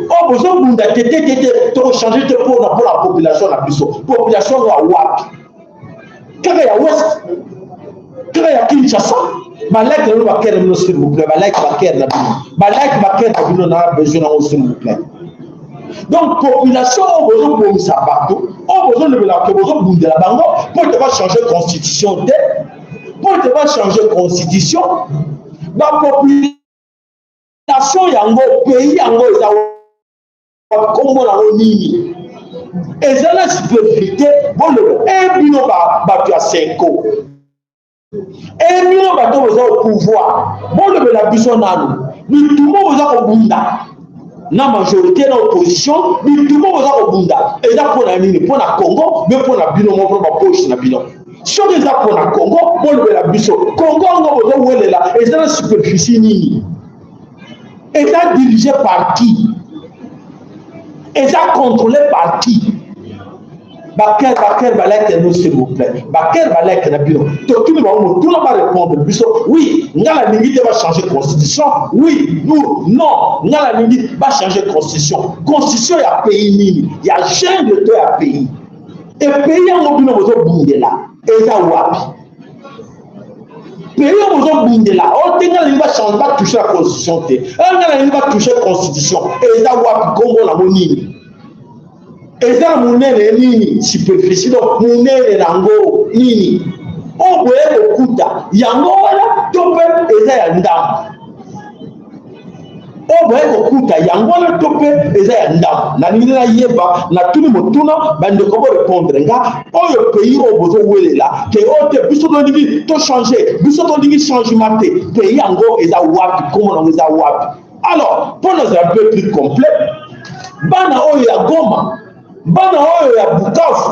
Oyo bozobunda te te te te, tokochange te mpona mpona population na biso. Population yango ya wapi? Kaka ya West, kaka ya Kinshasa? Balike na bino, bakere bino, s'il vous plaît. Balike, bakere na bino, balike, bakere na bino, na besoin nango, s'il vous plaît. Donc population oyo bozobomisa bato, oyo bozolobela ke bozobundela bango mpo ete bachange constitution te, mpo ete bachange constitution, bapopulation yango, pays yango eza nkombo nango nini? Eza na superfluité. Boloba e bino bato ya senko, e bino bato boza au pouvoir, bolobela biso nanu bitumba boza kobunda na majorité na opposition. Bitumba boza kobunda eza mpo na nini? Mpo na Congo mpe mpo na bino moko, mpo bapoche na bino? Soki eza mpo na Congo, bolobela biso Congo yango bozowelela eza na superficie nini? Eza dirigé par qui? Eza contrôlé par qui? Baker, baker, balike no, s'il vous plaît. Baker, balike na bino. Totuni bango motuna, barépondre biso. Oui, nga nalingi te bachange constitution. Oui, nous non, nga nalingi bachange constitution. Constitution ya pays nini? Ya jungle to ya pays? E pays yango bino bozobundela eza wapi? Pays oyo bozobundela oyo te, nga nalingi bachange, batouche la constitution te, nga nalingi batouche constitution, eza wapi? Nkombo nango nini? Eza na monene nini? Superficie, donc monene nango nini? Oyo boye kokuta yango wana to mpe eza ya ndambo? Oyo boye kokuta yango wana to mpe eza ya ndambo? Nalingi nayeba. Natuni motuna, bandeko borépondre nga. Oyo pays oyo bozowelela ke oyo te, biso tolingi tochange, biso tolingi changement te, pays yango eza wapi? Nkombo nango eza wapi? Alors, mpo nazala un peu plus complet, bana oyo ya Goma, bana oyo ya Bukavu,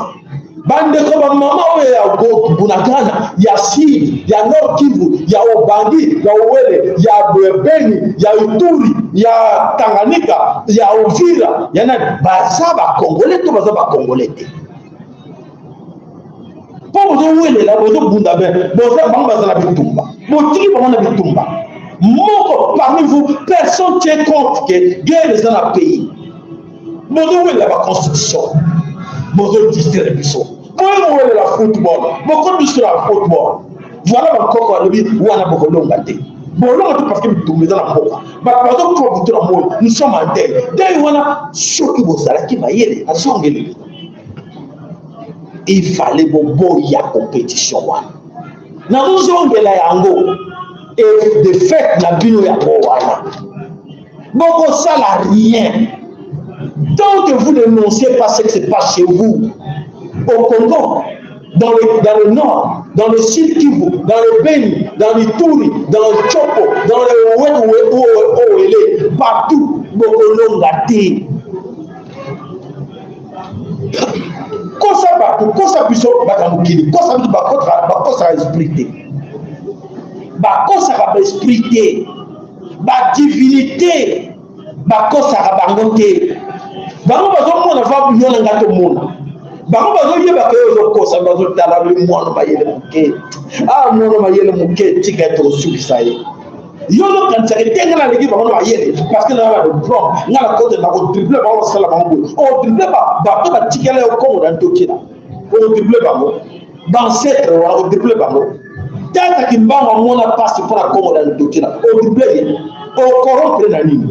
bandeko bamama oyo ya Bunagana, ya Sud, ya Nord Kivu, ya Ubangi, ya Uele, ya Beni, ya Ituri, ya Tanganyika, ya Uvira, ya nani, baza bacongolais to baza bacongolais te? Mpo bozowelela, bozobunda, be boza bango baza na bitumba, botiki bango na bitumba. Moko parmi vous, personne tient compte ke guerre eza na pays. Bozowelela baconstitution, bozodistraire biso. Boye bowelela football, bokomi biso na football. Voilà, bakoko balobi wana bokolonga te, bolonga te, parce que bitumba eza na mboka, bato bazokufa butu na moi. Nous sommes en deuil. Deuil wana, soki bozalaki mayele, azongeli, il fallait boboya compétition wana. Nazozongela yango e défaite na bino yango wana. Bokosala rien tant que vous n'énoncez pas ce qui se passe chez vous au Congo, dans le nord, dans le Sud Kivu, dans le Beni, dans l'Ituri, dans le Tshopo, dans le Haut-Uele, partout, bokolonga te. Kosa bato, kosa biso bato ya mokili, kosa biso, bakosaka esprit te, bakosaka baesprit te, badivinité bakosaka bango te. Bango bazomona va yo na nga tomona bango, bazoyebaka yo ozokosa. Bazotala mwana mayele moke, ah, mwana mayele moke, tika ete osukisa ye. Yo ozokanisaka te nga naleki bango na mayele parce que naa na diplôme, nga na kote na kodrible bango, basala bango boye. Odrible bato batikela yo kongo na ntokila, odrible bango baancêtre wana, odrible bango. Tata Kimbangu amona mpasi mpona kongo na ntokila, odrible ye. Ocorrompre na nini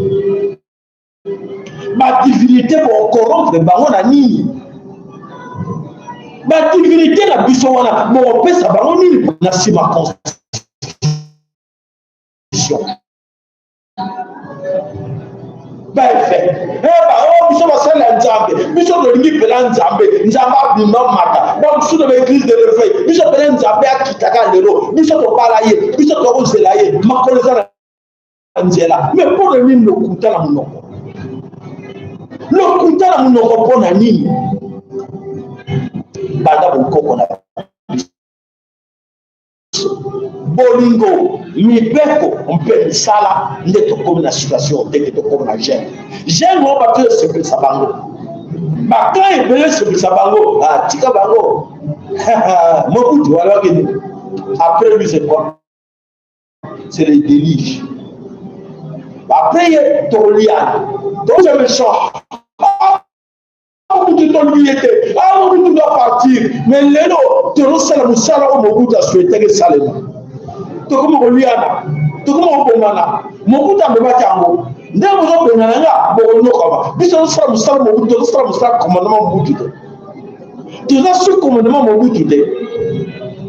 badivinité? Bocorrompre bango na nini badivinité na biso wana? Bokopesa bango nini na nsima constitution? Parfait. Oyo biso basali ya Nzambe, biso tolingi mpela Nzambe, Nzambe abima mata. Bamosusu na baeglise de réveil, biso mpela Nzambe akitaka lelo, biso tobala ye, biso tokozela ye, makolo eza na nzela. Mais mpo na nini lokuta na monoko, lokuta na monoko? Mpo na nini? Banda bokoko na biso, bolingo, mibeko mpe misala, nde tokomi na situation ndenge tokomi na gene gene oyo bato esepelisa bango, bakan ebele esepelisa bango, atika ah, bango. Mobutu alobaki nini? Après lui, c'est quoi? C'est le déluge. Après ye tokoliana, toza méchant. Mobutu tolingi ye te, ah, Mobutu doit partir. Mais lelo tozosala mosala oyo Mobutu asouhaitaki esalema. Tokomi koliana, tokomi kobongana. Mobutu amemaki yango ndenge bozobengana nga, bokonyokama. Biso tozosala mosala Mobutu, tozosala mosala commandement Mobutu te, toza sous commandement Mobutu te.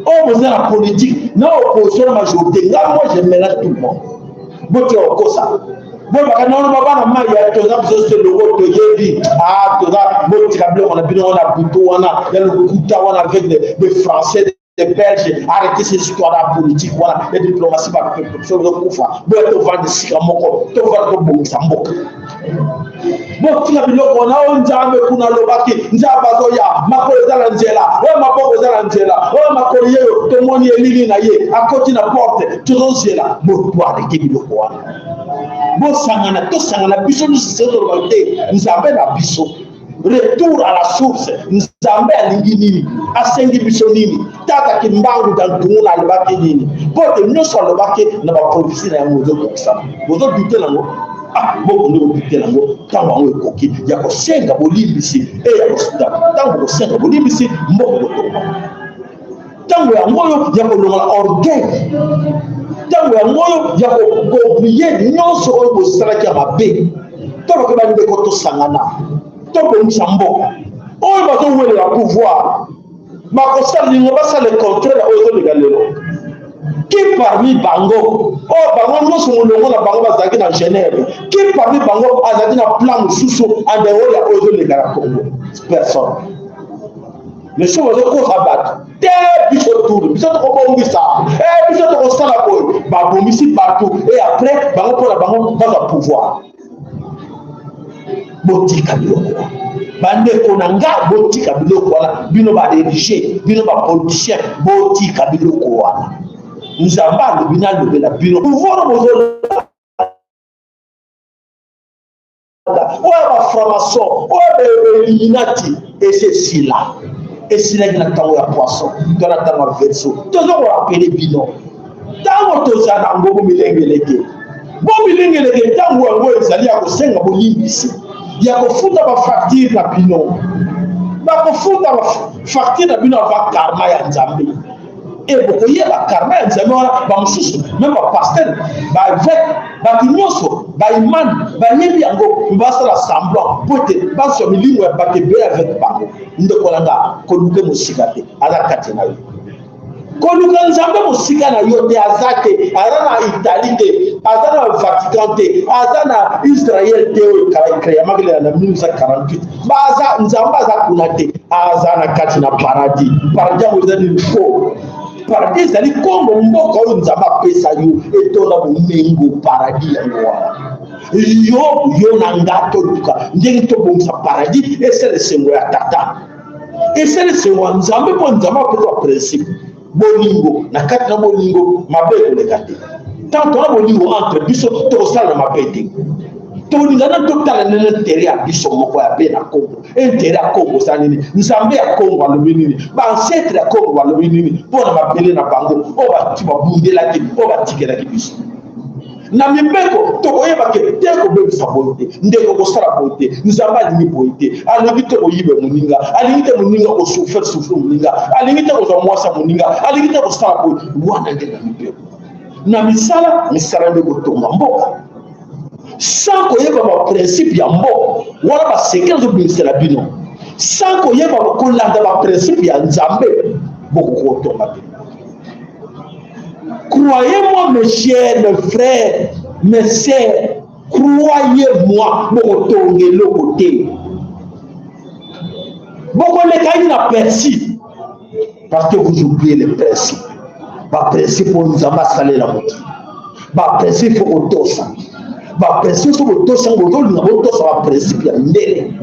Oyo boza na politique, na opposition, na majorité, nga moi je mélange tout le monde. Botika kokosa, bolobaka nono babana mai ya toza biso se loko toyebi. Ah, toza, botika biloko na bino wana butu wana ya lokuta wana avec des Français, des Belges. Arrêtez ces histoires la politique wana ya diplomatie. Bato bozokufa, boya tovanda esika moko, tovanda, tobongisa mboka. Botika biloko wana oyo Nzambe kuna alobaki. Nzambe azoya, makolo eza na nzela oyo, maboko eza na nzela oyo, makolo yeyo tomoni elili na ye akoti na porte, tozozela. Boarrêter biloko wana, bosangana, tosangana biso nyonso. Se toloba te Nzambe na biso, retour à la source. Nzambe alingi nini? Asengi biso nini? Tata Kimbangu Dantunguna alobaki nini? Mpo te nyonso alobaki na baprophétie na yango ozokokisama, bozodouter nango. Ah, bokonde kodouter nango. Ntango yango ekoki ya kosenga bolimbisi e ya ntango bokosenga bolimbisi, mboka kotonga. Ntango yango oyo ya kolongola orgueil, ntango yango oyo ya kooublier nyonso oyo bosalaki ya mabe. Toloke bandeko, tosangana, tobongisa mboka. Oyo bazowelela pouvoir bakosala lingo, basala contraire oyo ezoleka lelo. Qui parmi bango, oyo bango nyonso molongo na bango bazalaki na Genève, qui parmi bango azalaki na plan mosusu en dehors ya oyo ezoleka na Congo? Personne. Mais soki bazokosa bato te, biso tour, biso tokobongisa, biso tokosala boye, babongisi bato et après bango mpona bango bazwa pouvoir. Botika biloko wana, bandeko na nga, botika biloko wana. Bino bareligieux, bino bapoliticien, botika biloko wana. Nzambe alobi nalobela bino, pouvoir bozolanda oyo, bafranc-maçon oyo, bailluminati, esi esila, esilaki na ntango ya Poisson to na ntango ya Verseau. Toza korappeler bino, ntango toza nango, bomilengeleke, bomilengeleke. Ntango yango ezali ya kosenga bolimbisi, ya kofuta bafacture na bino. Bakofuta bafacture na bino ava karma ya Nzambe e bokoyeba karma ya Nzambe wana. Bamosusu même bapasteur, baévêque, bato nyonso, baimani bayebi yango, basala semblant po ete bazwa milimo ya bato ebele avec bango. Ndeko na nga, koluka mosika te, aza kati na yo. Koluka Nzambe mosika na yo te, aza te, aza na Italie te, aza na Vatican te, aza na Israel te oyo ecréamaki na 1948. Baza Nzambe aza kuna te, aza na kati na paradis. Paradis yango eza nini? Ko paradis ezali Kongo, mboka oyo Nzambe apesa yo, etonda bomengo. Paradis yango wana yo, yo na nga toluka ndenge tobongisa paradis, esala esengo ya Tata, esala esengo ya Nzambe, mpo Nzambe apesa baprincipe. Bolingo, na kati na bolingo mabe ekoleka te. Tant tona bolingo entre biso, tokosala na mabe te. Tolingana, totala nini intérêt ya biso moko ya be na Kongo. Intérêt ya Kongo eza nini? Nzambe ya Kongo alobi nini? Baancêtre ya Kongo balobi nini mpo na mabele na bango oyo bati babundelaki, oyo batikelaki biso na mibeko? Tokoyeba ke te kobebisa boye te, ndeko kosala boye te, Nzambe alingi boye te. Alingi te koyiba moninga, alingi te moninga kosouffrir souffrir moninga, alingi te kozwa mwasi ya moninga, alingi te kosala boye. Wana nde na mibeko, na misala, misala nde kotonga mboka. Sans koyeba baprincipe ya mboka wana, basecret azobimisela bino, sans koyeba kolanda baprincipe ya Nzambe, bokoki kotonga te. Croyez-moi, mes chers, mes frères, mes sœurs, croyez-moi, bokotonga eloko te, bokoleka inaperçu parce que vous oubliez les principes. Baprincipe oyo Nzambe asalela mokili, baprincipe faut kotosa, baprincipe so botosa yango. Bozolinga botosa baprincipe ya mindele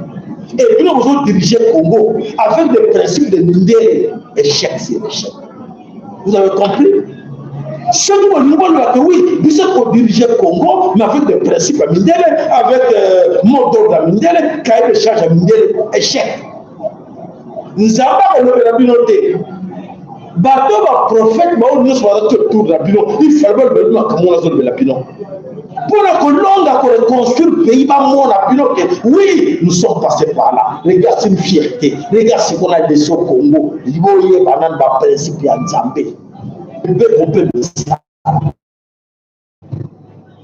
et bino bozodirige Congo avec des principes de mindele. Échec, c'est échec. Vous avez compris? Soki bolingi boloba ke oui, biso kodirige Congo, mais avec des principes ya mindele, avec mot d'ordre ya mindele, cahier de charge ya mindele, échec. Nzambe akolobela bino te. Bato baprofete baoyo nyonso bazalaki autour na bino, il fallait balobela bino makambo wana azolobela bino mpona kolonga koreconstruire pays. Bamona bino ke oui, nous sommes passés par là, regarde, c'est une fierté, regarde ce qu'on a laissé au Congo. Boyeba nani baprincipe ya Nzambe, mibeko mpe misala,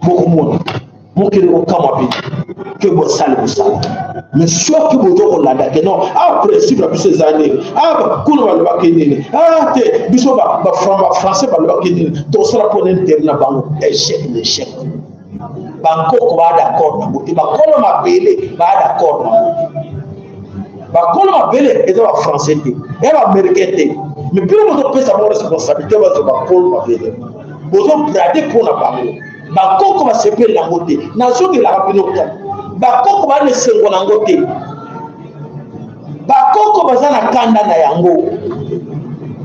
bokomona mokili kokamwa bino ke bosali mosala. Mais soki bozo kolanda ke non, a principe na biso eza nini, a kuna balobaki nini, a te biso bafrançais balobaki nini, tosala mpona intérêt na bango, échec na échec. Bankoko baa d'accord nango te, bakolo mabele baa d'accord nango te. Bakolo mabele eza bafrançais te, eza baaméricain te, mais bino bozopesa bango responsabilité, bazwa bakolo mabele, bozobrader mpo na bango. Bakoko basepeli yango te. Nazongelaka bino kaka, bakoko baa na esengo nango te, bakoko baza na kanda na yango.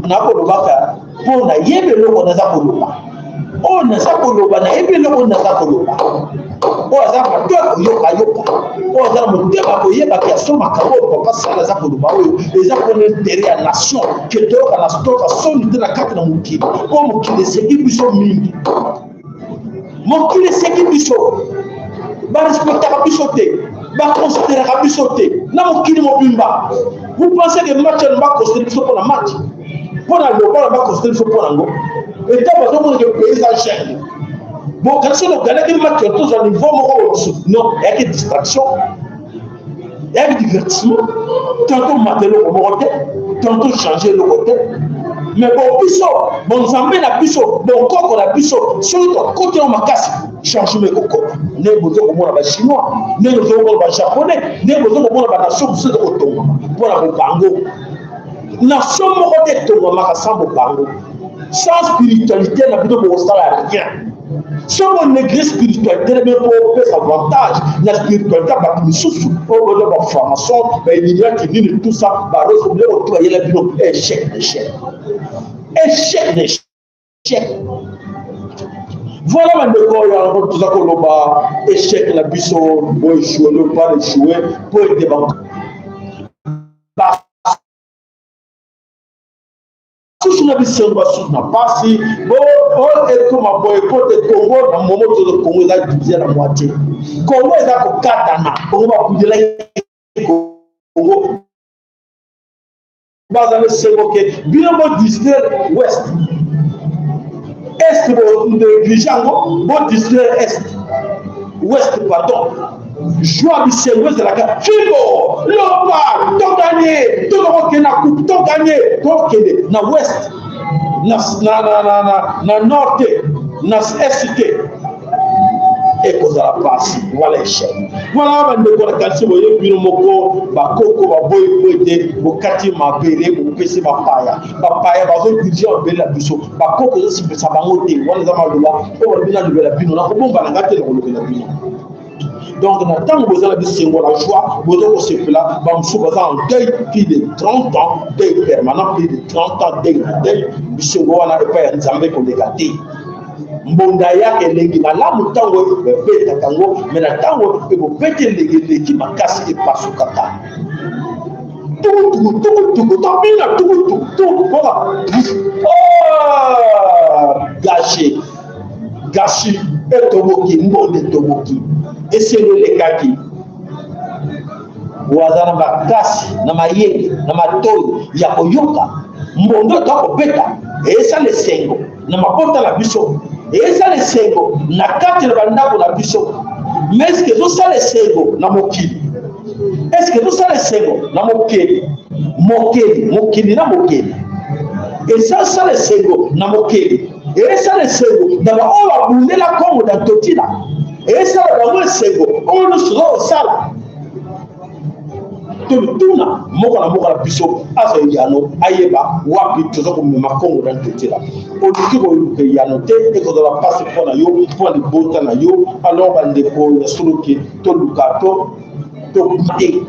Nakolobaka mpo nayebi eloko naza koloba. Oyo naza koloba, nayebi eloko naza koloba. Oyo aza mato ya koyoka, yoka. Oyo aza na motema koyebaka ya so, makambo oyo papa Sala aza koloba, oyo eza mpona intérêt ya nation, ke toyoka na toyoka soni te na kati na mokili oyo. Mokili eseki biso mingi, mokili eseki biso, barespectaka biso te, baconsidéraka biso te na mokili mobimba. Vous pensez que match wana baconsidéré biso mpona match, mpona lokola baconsidéré biso mpona yango? Eta bazomona ke pays eza jungle. Bon, kasi soki oganaki match, tozwa niveau moko mosusu. Non, eyaki distraction, eyaki divertissement. Tantôt mata eloko moko te, tantôt change eloko te. Mais bon, biso bonzambe na biso, bonkoko na biso, soki tokoti yango makasi, changement ekokota. Ndenge bozo komona bachinois, ndenge bozo komona bajaponais, ndenge bozo komona banation mosusu eza kotongama mpona bobango. Nation moko te etongamaka sans bobango, sans spiritualité na bino bokosala rien. Soki onéglige spiritualité na bino mpo opesa avantage na spiritualité ya bato misusu oyo boza bafranc-maçon, bailluminati, nini, tout ça, barose, biloko to bayela bino, échec, échec, échec, échec. Voilà, bandeko, oyo yango toza koloba, échec na biso. Boéchouer, le pas échouer po ete basusu na bisengo, basusu na pasi. Oyo ekoma boye po te Kongo na momo tozo, Kongo eza divisé na moitié, Kongo eza kokatana. Kongo babundelaki, Kongo baza na esengo ke bino bodistraire ouest, est bonéglige yango, bodistraire est, ouest, pardon. Joie, bisengo ezalaka fimbo loba, toganye, tozokokende na coupe, toganye, tokende na ouest, na nord te, na est te, ekozala pasi. Voilà, échec. Voilà, bandeko, na kanisi boyebi bino moko. Bakoko baboyi po ete bokati mabele, bopesi bapaya, bapaya bazodirige mabele na biso. Bakoko ezosimbisa bango te. Wana eza maloba oyo balobi, nalobela bino, nakobomba na ngai te, nakolobela bino. Donc na ntango boza na bisengo, na joie, boza kosepela, bamosusu baza en deuil plus de 30 ans, deuil permanent, plus de 30 ans, deuil na deuil. Bisengo wana epai ya Nzambe koleka te. Mbonda yaka elengi malamu ntango ebetaka yango, me na ntango ekobeta elengi eleki makasi, epasukaka tukutuku tukutuku, tobina tukutuku tukutuku, gâché, gâchis etoboki, mbonda etoboki, esengo elekaki. Waza na makasi, na mayele, na matoi ya koyoka, mbondo to akobeta esala esengo na mabota na biso, ezala esengo na kati na bandako na biso. Mais eske ezosala esengo na mokili? Eske ezosala esengo na mokeli? Mokeli, mokili na mokeli, ezosala esengo na mokeli, ezosala esengo na baoyo babundela Kongo na Ntotila, ezosala bango esengo oyo nyonso tozosala? Tolutuna moko na moko na biso azwa eyano, ayeba wapi toza komema Kongo na Ntotila. Oluki koluka eyano te, ekozala mpasi mpo na yo, mpo na libota na yo. Alors bandeko ya soloke, toluka to te.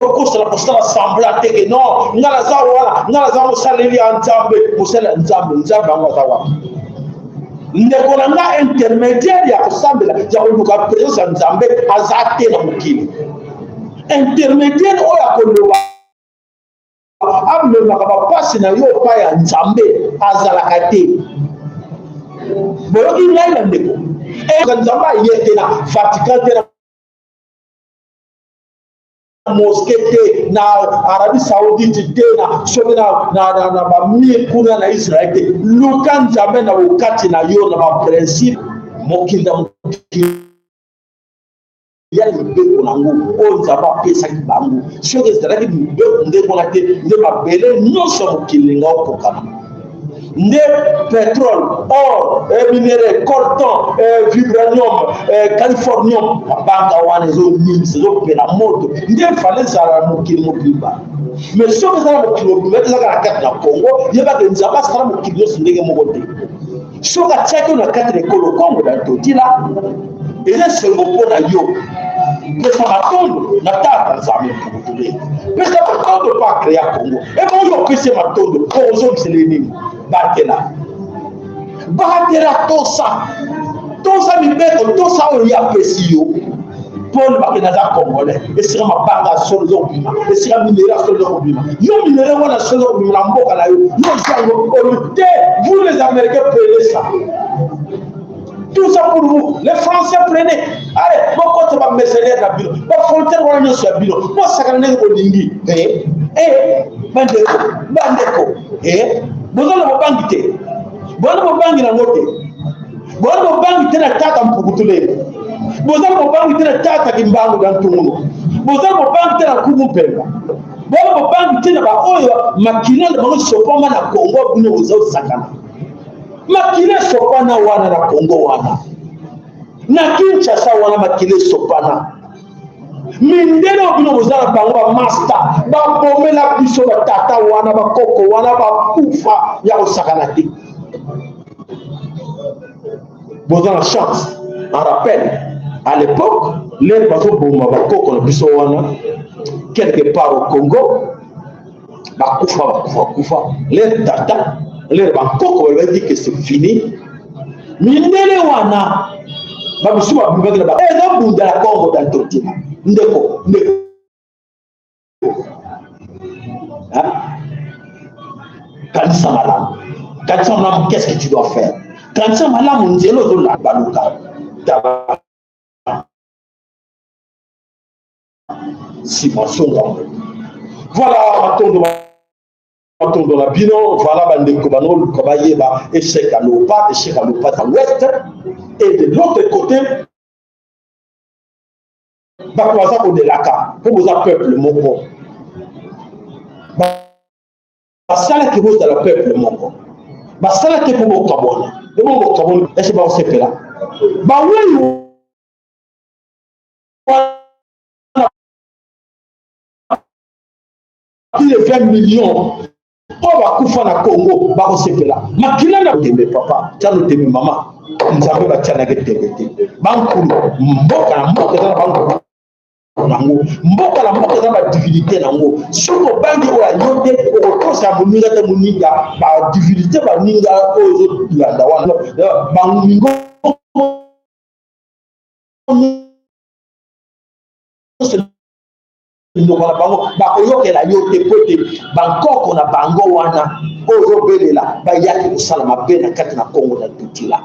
Okosala kosala semblant te ke non, nga naza wana, nga naza mosaleli ya Nzambe, mosali ya Nzambe, Nzambe yango aza wapi? Ndeko na nga, intermédiaire ya kosambela, ya koluka présence ya Nzambe aza te na mokili. Intermédiaire oyo akoloba amemaka bapasi na yo epai ya Nzambe azalaka te. Boyoki ngai na ndeko? Nzambe aye te na Vatican te, na mosquée te, na Arabie Saoudite te, na soki na bamire kuna na Israel te. Luka Nzambe na bokati na yo na baprincipe. Mokili na mokili ya mibeko nango oyo Nzambe apesaki bango, soki ezalaki mibeko ndenge wana te, nde mabele nyonso ya mokili linga okokana nde pétrole, or, minerai, coltan, vibranium, californium, mabanga wana ezoningisa, ezopela moto, nde fale ezala na mokili mobimba. Mais soki eza na mokili mobimba te, ezaka na kati na Congo. Yebaka, Nzambe asala mokili nyonso ndenge moko te. Soki atiaki yo na kati na ekolo Kongo na Ntotila, eza esengo mpo na yo. Pesa matondo na tata Nzambe Mpukutule, pesa matondo mpo akrea Congo. Ebongo yo opesi ye matondo, okozongisela ye nini? Batela, batela, tosa, tosa mibeko, tosa oyo ye apesi yo. Paul bakende aza Congolais, esika mabanga ya solo eza kobima, esika minerai ya solo eza kobima. Yo minerai wana solo eza kobima na mboka na yo, yo ozango olobi te. Vous les Américains, prenez ça, tout ça pour vous. Les Français, prenez. Allez, bokota bamercenaire na bino, bafrontière wana nyonso ya bino, bosakana ndenge bolingi. Bandeko, bandeko, boza na bobangi te, boza na bobangi nango te, boza na bobangi te na tata Mpukutulele, boza na bobangi te na tata Kimbangu na Ntungulu, boza na bobangi te na Nkumu Mpemba, boza na bobangi te na baoyo makila na bango esopama na Kongo. Bino boza osakana, makila esopana wana na Kongo, wana na Kinshasa wana, makila esopana. Mindele oyo bino boza na bango, bamasta babomela biso batata wana, bakoko wana bakufa ya kosakana te. Boza na chance. En rappel, à l'époque, l'heure bazoboma bakoko na biso wana quelque part au Congo, bakufa, bakufa, bakufa, l'heure tata, l'heure bakoko balobaki que c'est fini, mindele wana babisu babimaki na ezobunda na Congo na Ntotila. Ndeko, ndeko, kanisa malamu, kanisa malamu, qu'est-ce que tu dois faire? Kanisa malamu nzela ozolanda, baluka tala nsima, songa. Voilà, matondo, matondo na bino. Voilà, bandeko banoluka bayeba échec ya Léopard, échec ya Léopard à l'ouest et de l'autre côté bato baza kodelaka mpo boza peuple moko. Basalaki bozala peuple moko, basalaki mpo bokabwana. Ebo bokabwana, ese bakosepela bawei wana? Plus de 20 millions oyo bakufa na Congo, bakosepela makila na tembe? Papa, tiano tembe. Mama, Nzambe batianaki tembe te. Bankulu, mboka na mboka eza na bankulu nango, mboka na mboka eza badivinité nango. Soki obangi oyo ayo te, okokosa moninga te. Moninga, badivinité, baninga oyo ozolanda wana, bamingo nyonso, minoko na bango, bakoyokela yo te, po ete bankoko na bango wana oyo ozobelela bayaki kosala mabe na kati na Kongo na Tutila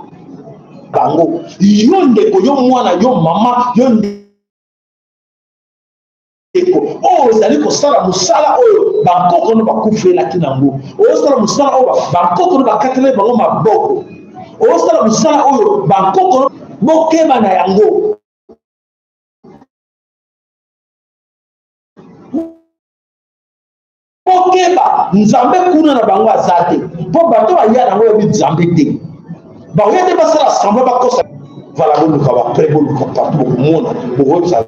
bango. Yo ndeko, yo mwana, yo mama, yo ndeko oyo ozali kosala mosala oyo bankoko no bakufelaki nango, ozosala mosala oyo bankoko no bakatelaki bango maboko, ozosala mosala oyo bankoko, bokeba na yango. Bokeba, Nzambe kuna na bango aza te, mpo bato baya nango yebi Nzambe te, bakoya te, basala semblant, bakosa. Voilà, boluka bapre, boluka partout, bokomona, bokoyebisa,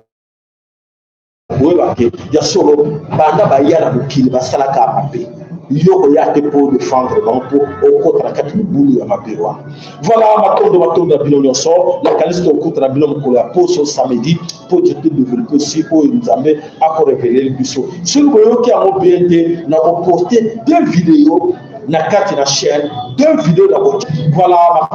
boyeba ke ya solo, banda baya na mokili basalaka mabe. Yo koya te mpo defendre bango, mpo okota na kati mobulu ya mabe wana. Voilà, matondo, matondo ya bino nyonso. Nakanisi tokokuta na bino mokolo ya poso, samedi, mpo ete todevelope si oyo Nzambe akoreveleli biso. Soki boyoki yango bien te, nakoposte deux vidéos na kati na chaîne, deux vidéos nako. Voilà,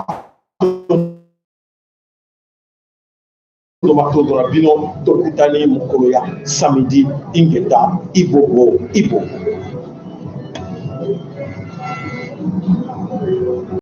matondo na bino. Tokutani mokolo ya samedi. Ingeta, ibobo, ibobo.